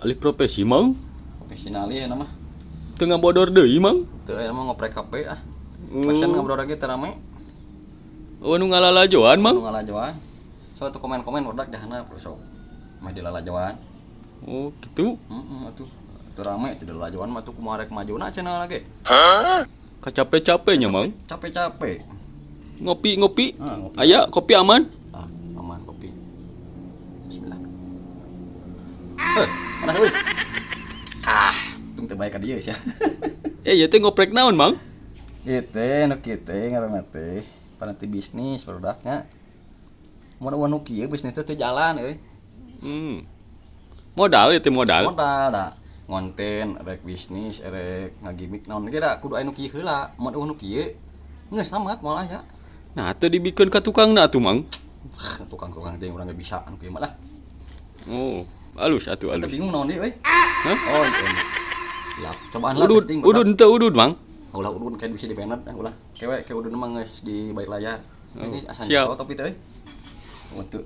Alih profesi, Mang. Profesional ieu mah. Teu ngabodor deui, Mang. Teu aya mah ngoprek HP ah. Pasien ngobrol lagi teu rame. Oh, nu ngalalajoan, Mang. Nu ngalajoan. So atuh komen-komen barudak jahana sok. Mah dilalajoan. Oh, gitu. Heeh atuh. Teu rame teu dilalajoan mah atuh kumaha rek majuna channel lagi. Kacape-capenya, Mang. Capek-capek. Ngopi-ngopi. Ah, ngopi. Aya kopi aman? Ah, aman kopi. Bismillah. Eh, panas euy. Ah, tung teu bae ka dieu sia. Eh, ieu teh ngoprek naon, Mang? Ieu teh nu kieu teh ngaranna teh panati bisnis barudaknya. Mun eueuh nu kieu bisnis teh teu jalan euy. Modal ieu teh modal. Modal da ngonten rek bisnis rek ngagimik naon ge da kudu aya nu kieu heula. Mun eueuh nu kieu geus tamat moal aya. Nah, teu dibikeun ka tukangna atuh, Mang. Tukang-tukang teh urang ge bisa anu kieu mah lah. Oh, alus atuh Teu alus. Bingung naon deui euy. Hah? Oh, iya. Siap. Cobaan lah Udud, testing. Udud teu udud, Mang. Ulah udud kayak bisa di banner eh, ulah. Kewe ke udud mah geus di balik layar. Oh, Ini asa siap. nyemprot topi teh euy. Untuk